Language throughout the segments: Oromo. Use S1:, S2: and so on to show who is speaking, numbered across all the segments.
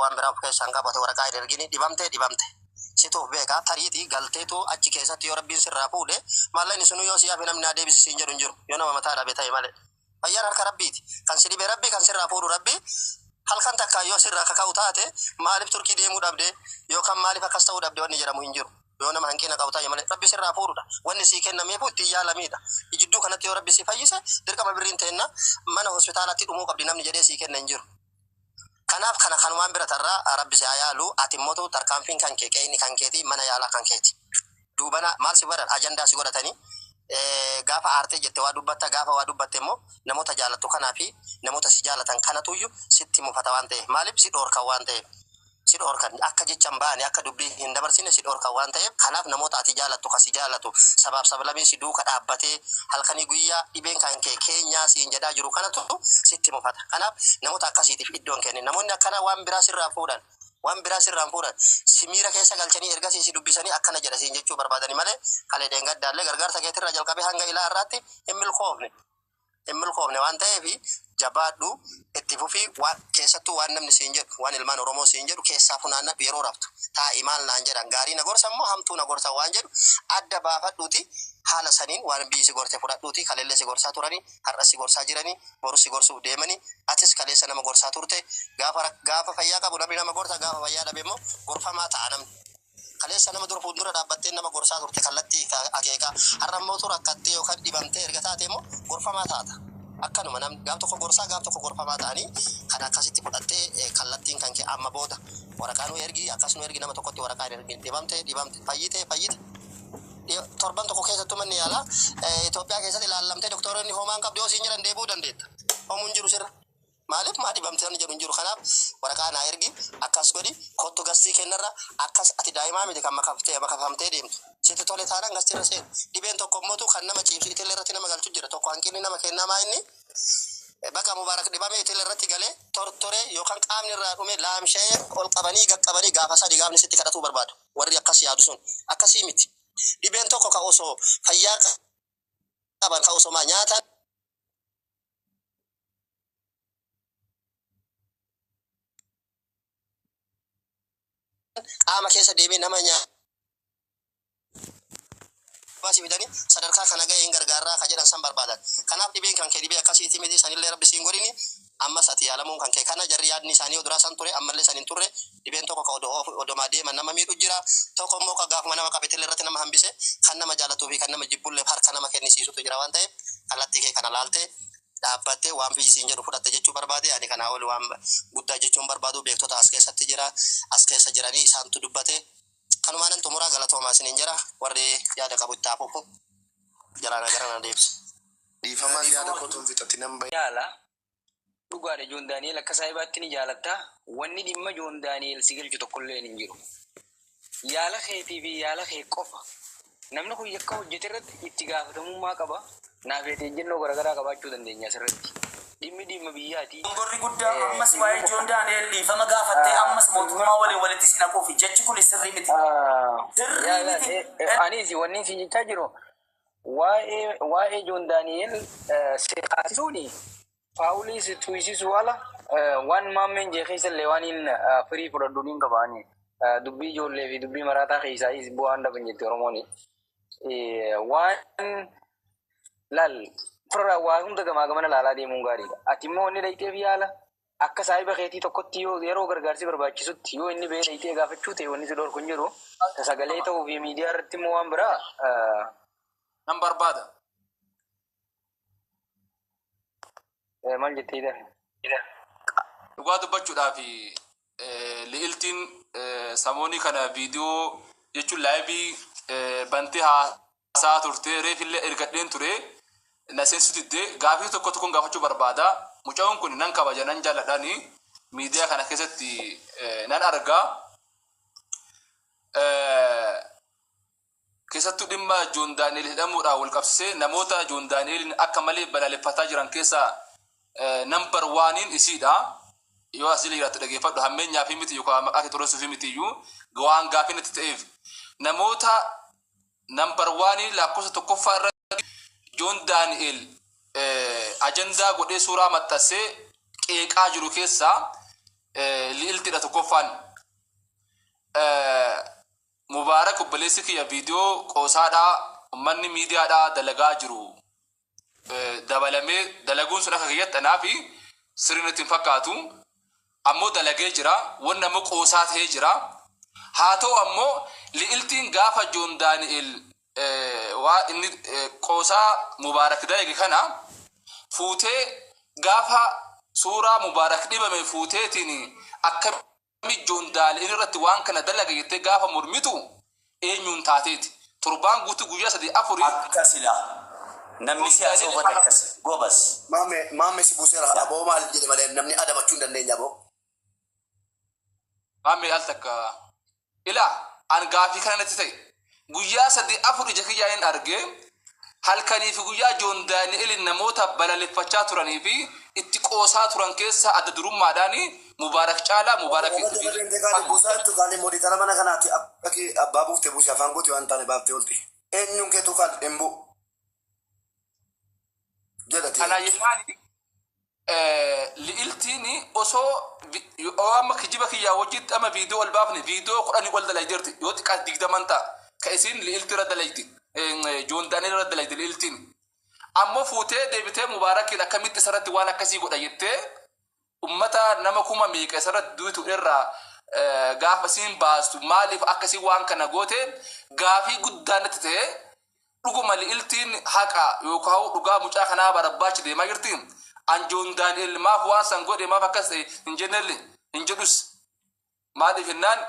S1: Waan biraa of keessaa hin qabu ati waraqaa hin ergini dhibamte dhibamte situ of beeka tariiti galteetu achi keessatti yoo rabbiin sirraa fuudhe maallaqni sunuu yoo si hafe namni naa deebisi siin jedhu hin jiru yoo nama mataa dhabe ta'e malee fayyaan harka rabbiiti kan si dhibe rabbi kan sirraa fuudhu rabbi halkan takka yoo sirraa kaka'u taate maaliif turkii deemuu dhabde yookaan maaliif akkas ta'uu dhabde wanni jedhamu hin jiru yoo nama hanqina qabu ta'e malee rabbi sirraa fuudhudha wanni sii kennameefu ittiin yaalamiidha jidduu kanatti yoo rabbi si fayyise dirqama birriin teenna mana hospitaalaatti dhumuu qabdi namni jedhee sii kenna hin jiru. Kanaaf kana kanumaan bira tarra rabbi si haa yaalu ati immotu tarkaanfiin kan kee qeeyni kan keeti mana yaalaa kan keeti. Duubana maal si godhan ajandaa si godhatanii gaafa aartee jette waa dubbatta gaafa waa dubbatte immoo namoota jaalattu kanaa fi namoota si jaalatan kanatuyyu sitti mufata waan ta'eef maaliif si dhoorkan waan ta'eef. si dhoorkan akka jecha hin baane akka dubbii hin dabarsine si dhoorkan waan ta'eef kanaaf namoota ati jaalattu ka si jaalatu sabaaf sablamii si duuka dhaabbatee halkanii guyyaa dhibeen kan kee keenyaa siin jedhaa jiru kanatu sitti mufata kanaaf namoota akkasiitiif iddoo hin kennin namoonni akkanaa waan biraa sirraa fuudhan waan biraa sirraa hin fuudhan si miira keessa galchanii ergasii si dubbisanii akkana jedha siin jechuu barbaadani malee kalee dheengaddaallee gargaarsa keetirraa jalqabee hanga ilaa har'aatti hin milkoofne. hin milkoofne waan ta'eef jabaadhu itti fufi waan keessattuu waan namni siin jedhu waan ilmaan Oromoo siin jedhu keessaa funaannadhu yeroo raftu taa'i maal naan jedhan gaarii na gorsan moo hamtuu na gorsan waan jedhu adda baafadhuuti haala saniin waan biyyi si gorte fudhadhuuti kaleellee si gorsaa turani har'as si gorsaa jirani borus si gorsuuf deemani atis kaleessa nama gorsaa turte gaafa gaafa fayyaa qabu namni nama gorsa gaafa fayyaa dhabe immoo gorfamaa ta'a namni. Kaleessa nama dura fuuldura dhaabbattee nama gorsaa turte kallattii akeekaa. Har'a immoo utuu rakkattee yookaan dhibamtee erga taatee immoo gorfamaa taata. Akkanuma namni gaaf tokko gorsaa gaaf tokko gorfamaa ta'anii kana akkasitti fudhattee kallattiin kan kee amma booda waraqaa nu ergi akkas nu ergi nama tokkotti waraqaa hin ergin dhibamte dhibamte fayyite fayyite. Torban tokko keessattuu manni yaalaa Itoophiyaa keessatti ilaallamtee doktooronni homaa hin qabdu yoo siin jedhan deebi'uu dandeetta. Homuun hin jiru sirra. Maaliif maa dhibamte namni jedhu hin jiru kanaaf waraqaa naa ergi akkas godhi kottu gastii kennarra akkas ati daa'imaa miti kan makaftee makafamtee deemtu sitti tole taanaan gastii irra seenu dhibeen tokko immoo kan nama ciibsu itillee irratti nama galchu jira tokko hanqinni nama kennaa maa inni baqa mubaarak dhibame itillee irratti galee tortoree yookaan qaamni irraa dhume laamsha'ee ol qabanii gaqqabanii gaafa sadi gaafni sitti kadhatuu barbaadu warri akkas yaadu sun akkasii miti dhibeen tokko ka osoo fayyaa qaban ka osomaa nyaatan qaama keessa deemee nama nyaata fidanii sadarkaa kana ga'e hin gargaarraa ka jedhan san barbaadan. Kanaaf dhibeen kan kee dhibee akkasiiti miti sanillee rabbi siin godhini ammas ati yaalamuun kan kee kana jarri yaadni isaanii duraa san ture ammallee san hin turre dhibeen tokko ka odomaa deeman nama miidhu jira tokko immoo ka gaafuma nama qabetillee irratti nama hambise kan nama jaalatuu fi kan nama jibbullee harka nama kennisiisutu jira waan ta'eef kallattii kee kana laaltee dhaabbattee waan biyyi siin jedhu fudhatte jechuu barbaade ani kanaa oli waan guddaa jechuun barbaadu beektota as keessatti jira as keessa jiranii isaantu dubbate kanumaanan xumuraa galatoomaa isiniin jira warri yaada qabu itti haa fufu jalaana gara na deebisa.
S2: Dhiifamaan yaada kootu hin fixatinan bahe.
S3: Yaala. Dhugaadha Joon Daani'eel akka saahibaatti ni jaalatta. Wanni dhimma Joon Daani'eel si galchu tokkolleen hin jiru. Yaala keetii fi yaala kee qofa. Namni kun yakka hojjete irratti itti gaafatamummaa qaba. Naa fi ati ejjennoo garagaraa qabaachuu dandeenya asirratti. Dhimmi dhimma biyyaati.
S4: Dogongorri guddaa ammas waa'ee Joon Daani'eel dhiifama gaafattee ammas mootummaa waliin walitti si naquufi. Jechi kuni sirrii miti. Sirrii miti.
S3: Anis wanni isin jechaa jiru waa'ee waa'ee Joon Daani'eel si kaasisuuni Faawulii si tuysisuu ala waan maammeen jee keessa illee waan hin firii fudhadhu niin qaba ani. Dubbii ijoollee fi dubbii maraataa keessaayis bu'aan dhaban jetti Oromooni. Waan laal firraa waa hunda gamaa gamana laalaa deemuun gaariidha. Ati immoo wanni dhayxeef yaala akka saahiba keetii tokkotti yoo yeroo gargaarsi barbaachisutti yoo inni ba'ee dhayxee gaafachuu ta'e wanni si dhorku hin jiru. Sagalee ta'uu fi miidiyaa irratti immoo waan biraa
S4: Nan barbaada.
S3: Maal jettee idar?
S4: Dhugaa dubbachuudhaaf li'iltiin samoonii kana viidiyoo jechuun laayivii bantee haasaa turte reefillee ergadheen ture na seensisu didde gaafii tokko tokkoon gaafachuu barbaada. Mucaan kun nan kabaja nan jaalladhaani miidiyaa kana keessatti nan arga. Keessattuu dhimma Joon Daani'eel hidhamuudhaan wal qabsisee namoota Joon Daani'eeliin akka malee balaaleffataa jiran keessaa number waaniin isiidha. Yoo as jala jiraatte dhageeffadhu hammeenyaafii miti yookaan maqaa kee xureessuufii miti iyyuu waan gaafii natti ta'eef namoota number waanii lakkoofsa tokkoffaa irratti Joon Daani'eel ajandaa godhee suuraa maxxansee qeeqaa jiru keessaa Li'iltiidha tokkoffaan. Mubaarak obboleessi kiyya viidiyoo qoosaadhaa uummanni miidiyaadhaa dalagaa jiru. Dabalamee dalaguun sun akka kiyyatti anaa fi sirrii natti hin fakkaatu. Ammoo dalagee jira. Wanni ammoo qoosaa ta'ee jira. Haa ta'u ammoo li'iltiin gaafa Joon Daani'el waa inni qoosaa Mubaarak dalage kana fuutee gaafa suuraa Mubaarak dhibame fuuteetiin akkami Joon Daani'el irratti waan kana dalage jettee gaafa mormitu eenyuun taateeti. Torbaan guutuu guyyaa sadii afurii
S5: Akkasidha. Namni siyaasa hubate akkas. Gobas.
S1: Maamme maamme si buuseera aboo maal jedhe malee namni adabachuu hin dandeenya aboo.
S4: Maammee al takka ilaa an gaafii kana natti ta'e guyyaa sadii afur ija kiyyaa hin argee halkanii fi guyyaa Joon Daani'elin namoota balaleffachaa turanii fi itti qoosaa turan keessa adda durummaadhaan Mubaarak caalaa Mubaarak
S1: Buusaa jettu kaali moditara mana kanaati akka abbaa buufte buuse afaan gooti waan taane baaftee oolte. Eenyuun keetu kaal hin bu'u. Jedhati.
S4: Kana jennaan li'iltiin osoo yoo amma kijiba kiyyaa wajjitti amma viidiyoo ol baafne viidiyoo 10 ol dalagdeerti yoo xiqqaate 20 ta'a ka isiin li'iltii irra dalagdi Joon Daani'el irra dalagdi li'iltiin. Ammoo fuutee deebitee Mubaarakiin akkamitti isarratti waan akkasii godha jettee ummata nama kuma meeqa isarratti duutu irraa gaafa isiin baastu maaliif akkasii waan kana goote gaafii guddaa natti ta'e dhuguma li'iltiin haqa yookaan dhugaa mucaa kanaa barbaachi deemaa jirti. An Joon Daani'el maaf waan san godhe maaf akkas ta'e hin jennelle hin jedhus. Maaliif jennaan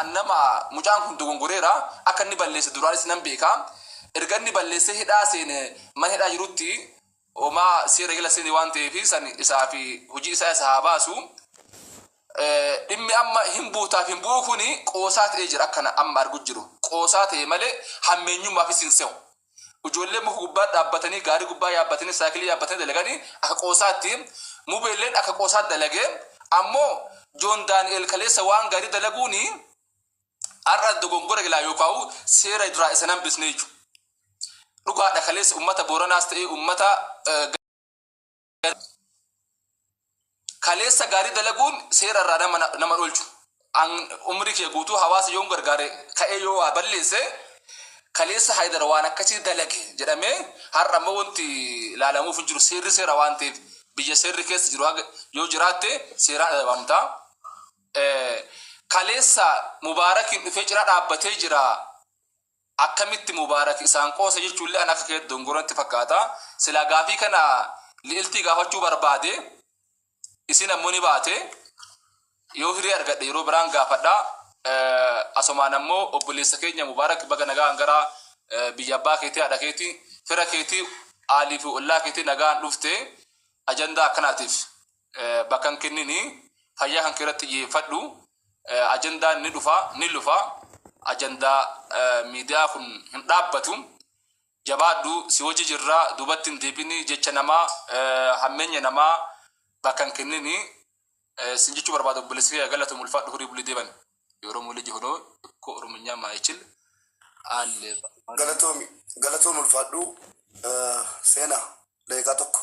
S4: an nama mucaan kun dogongoreera akka inni balleesse duraanis nan beeka. Erga inni balleessee hidhaa seene mana hidhaa jirutti homaa seera jala seene waan ta'eef san isaa fi hojii isaa isa haa baasu. Dhimmi amma hin buutaaf hin bu'u kuni qoosaa ta'ee jira akkana amma argu jiru. Qoosaa ta'e malee hammeenyummaafis hin se'u. Ijoollee muka gubbaa dhaabbatanii gaarii gubbaa yaabbatanii saayikilii yaabbatanii dalaganii akka qoosaatti mubeelleen akka qoosaatti dalagee ammoo Joon Daani'el kaleessa waan gaarii dalaguuni har'a dogongora gilaa yookaan seera irraa isa hambisne jechuudha. Dhugaadha kaleessa uummata Booranaas ta'ee uummata kaleessa gaarii dalaguun seera irraa nama dhoolchu. Umrii kee guutuu hawaasa yoon gargaare ka'ee yoo waa balleesse kaleessa Haayidar waan akkasii dalage jedhamee har'a ammoo wanti ilaalamuuf hin jiru seerri seera waan ta'eef biyya seerri keessa jiru yoo jiraatte seeraan adabamta. Kaleessa Mubaarakiin dhufee cina dhaabbatee jira. Akkamitti Mubaarak isaan qoosa jechuullee an akka kee dongoratti fakkaata. Silaa gaafii kana li'iltii gaafachuu barbaade isin ammoo ni baate yoo hiree argadhe yeroo biraan gaafadha. Asumaan ammoo obboleessa keenya Mubaarak baga nagaan gara biyya abbaa keetii haadha keetii fira keetii aalii fi ollaa keetii nagaan dhufte ajandaa akkanaatiif bakka hin kennini fayyaa kan keerratti xiyyeeffadhu. Ajandaan ni dhufa ni lufa ajandaa miidiyaa kun hin dhaabbatu. Jabaadhu si hojii jirra duubatti hin deebini jecha namaa hammeenya namaa bakka hin kennini sin jechuu barbaada obboleessi kee galatoom ulfaadhu horii bulii deeban. የኦሮሞ ልጅ ሆኖ እኮ ኦሮምኛ ማይችል አለ።
S1: Galatoomi galatoomi ulfaadhu seenaa daqiiqaa tokko.